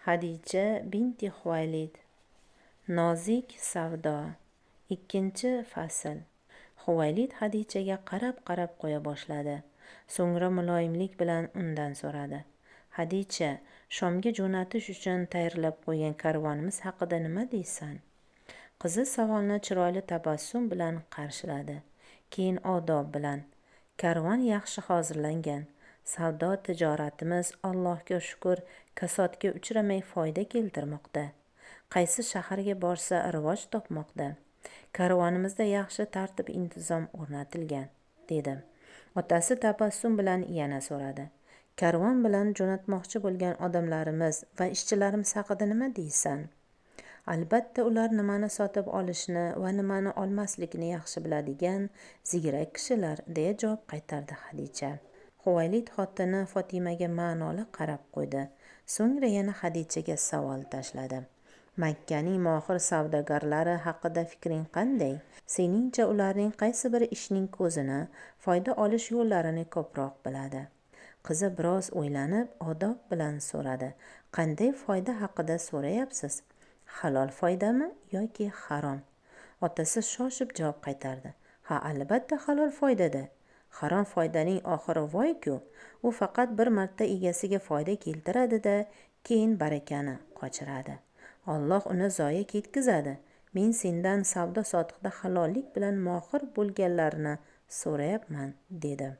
Xadicha binti Xuvaylid. Nozik savdo. Ikkinchi fasl. Xuvaylid Xadichaga qarab-qarab qo'ya boshladi. So'ngra muloyimlik bilan undan so'radi: "Xadicha, Shomga jo'natish uchun tayyorlab qo'ygan karvonimiz haqida nima deysan?" Qizi savolni chiroyli tabassum bilan qarshiladi. Keyin odob bilan: "Karvon yaxshi hozirlangan. Savdo tijoratimiz, Allohga shukr, kasodga uchramay foyda keltirmoqda. Qaysi shaharga borsa, rivoj topmoqda. Karvonimizda yaxshi tartib-intizom o'rnatilgan", dedi. Otasi tabassum bilan yana so'radi: "Karvon bilan jo'natmoqchi bo'lgan odamlarimiz va ishchilarimiz haqida nima deysan?" "Albatta, ular nimani sotib olishni va nimani olmaslikni yaxshi biladigan ziyrak kishilar", deya javob qaytardi Xadicha. Xuvaylid xotini Fotimaga ma'noli qarab qo'ydi. So'ngra yana Xadichaga savol tashladi: "Makkaning mohir savdogarlari haqida fikring qanday? Seningcha, ularning qaysi biri ishning ko'zini, foyda olish yo'llarini ko'proq biladi?" Qizi biroz o'ylanib, odob bilan so'radi: "Qanday foyda haqida so'rayapsiz? Halol foydami yoki harom?" Otasi shoshib javob qaytardi: "Ha, albatta halol foydada. Harom foydaning oxiri voy-ku. U faqat bir marta egasiga foyda keltiradi-da, keyin barakani qochiradi. Alloh uni zoya ketkazadi. Men sendan savdo sotiqda halollik bilan mohir bo'lganlarni so'rayapman", dedi.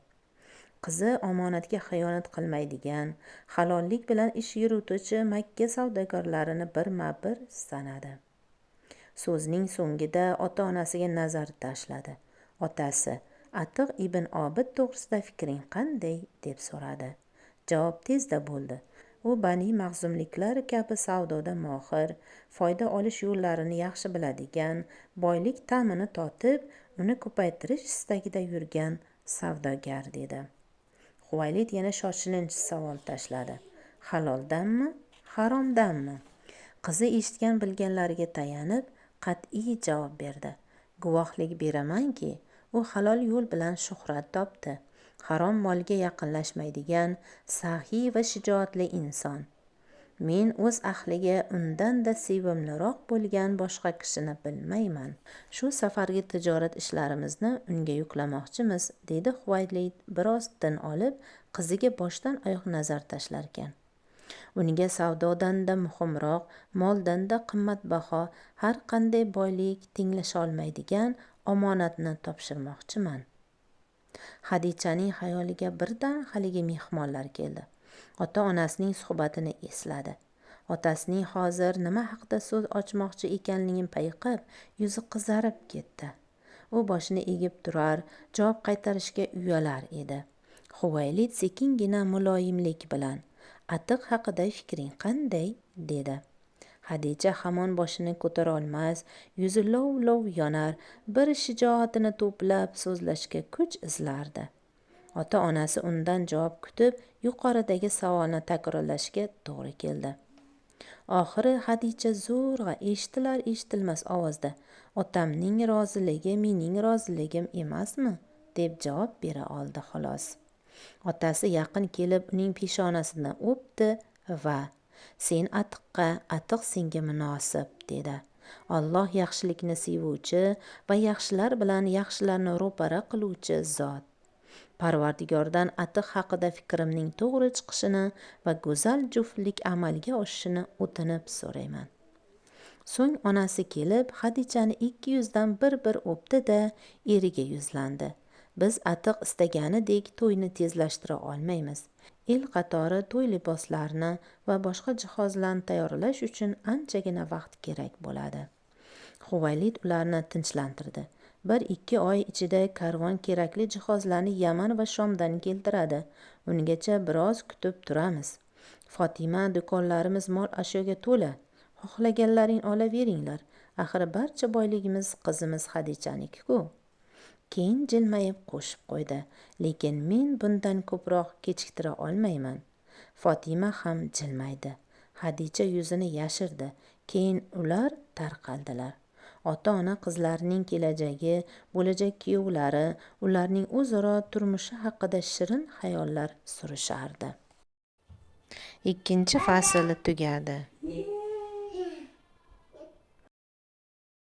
Qizi omonatga xiyonat qilmaydigan, halollik bilan ish yurituvchi Makka savdogarlarini birma-bir sanadi. So'zining so'ngida ota-onasiga nazar tashladi. Otasi: "Atiq ibn Obid to'g'risida fikring qanday?" deb so'radi. Javob tezda bo'ldi: "U Bani Maxzumliklar kabi savdoda mohir, foyda olish yo'llarini yaxshi biladigan, boylik ta'mini totib, uni ko'paytirish istagida yurgan savdogar", dedi. Xuvaylid yana shoshilinch savol tashladi: "Haloldanmi, haromdanmi?" Qizi eshitgan bilganlariga tayanib, qat'iy javob berdi: "Guvohlik beramanki, u halol yo'l bilan shuhrat topdi. Harom molga yaqinlashmaydigan saxiy va shijoatli inson. Men o'z ahliga undan-da sevimliroq bo'lgan boshqa kishini bilmayman. Shu safargi tijorat ishlarimizni unga yuklamoqchimiz", dedi Xuvaylid biroz tin olib, qiziga boshdan oyoq nazar tashlarkan. "Unga savdodan-da muhimroq, moldan-da qimmatbaho, har qanday boylik tenglasholmaydigan omonatni topshirmoqchiman." Xadichaning xayoliga birdan haligi mehmonlar keldi. Ota-onasining suhbatini esladi. Otasining hozir nima haqida so'z ochmoqchi ekanligini payqab, yuzi qizarib ketdi. U boshini egib turar, javob qaytarishga uyalar edi. Xuvaylid sekingina muloyimlik bilan: "Atiq haqida fikring qanday?" dedi. Xadicha hamon boshini ko'tara olmas, yuzi lov-lov yonar, bir shijoatini to'plab so'zlashga kuch izlardi. Ota-onasi undan javob kutib, yuqoridagi savolni takrorlashga to'g'ri keldi. Oxiri Xadicha zo'rg'a eshitilar-eshitilmas ovozda: "Otamning roziligi mening roziligim emasmi?" deb javob bera oldi xolos. Otasi yaqin kelib uning peshonasidan o'pdi va: "Sen Atiqqa, Atiq senga munosib", dedi. "Alloh yaxshilikni sevuvchi va yaxshilar bilan yaxshilarni ro'para qiluvchi zot. Parvardigordan Atiq haqida fikrimning to'g'ri chiqishini va go'zal juftlik amalga oshishini o'tinib so'rayman." So'ng onasi kelib Xadichani ikki yuzdan bir-bir o'pdi-da, eriga yuzlandi: "Biz Atiq istaganidek to'yni tezlashtira olmaymiz. El qatori to'y liboslarini va boshqa jihozlarni tayyorlash uchun anchagina vaqt kerak bo'ladi." Xuvaylid ularni tinchlantirdi: "1-2 oy ichida karvon kerakli jihozlarni Yaman va Shomdan keltiradi. Ungacha biroz kutib turamiz. Fotima, do'konlarimiz mol ashyoga to'la. Xohlaganlaring olaveringlar. Axir barcha boyligimiz qizimiz Xadichaniki-ku." Keyin jilmayib qo'shib qo'ydi: "Lekin men bundan ko'proq kechiktira olmayman." Fotima ham jilmaydi. Xadicha yuzini yashirdi. Keyin ular tarqaldilar. Ota-ona qizlarining kelajagi, bo'lajak kuyovlari, ularning o'zaro turmushi haqida shirin xayollar surishardi. Ikkinchi fasli tugadi.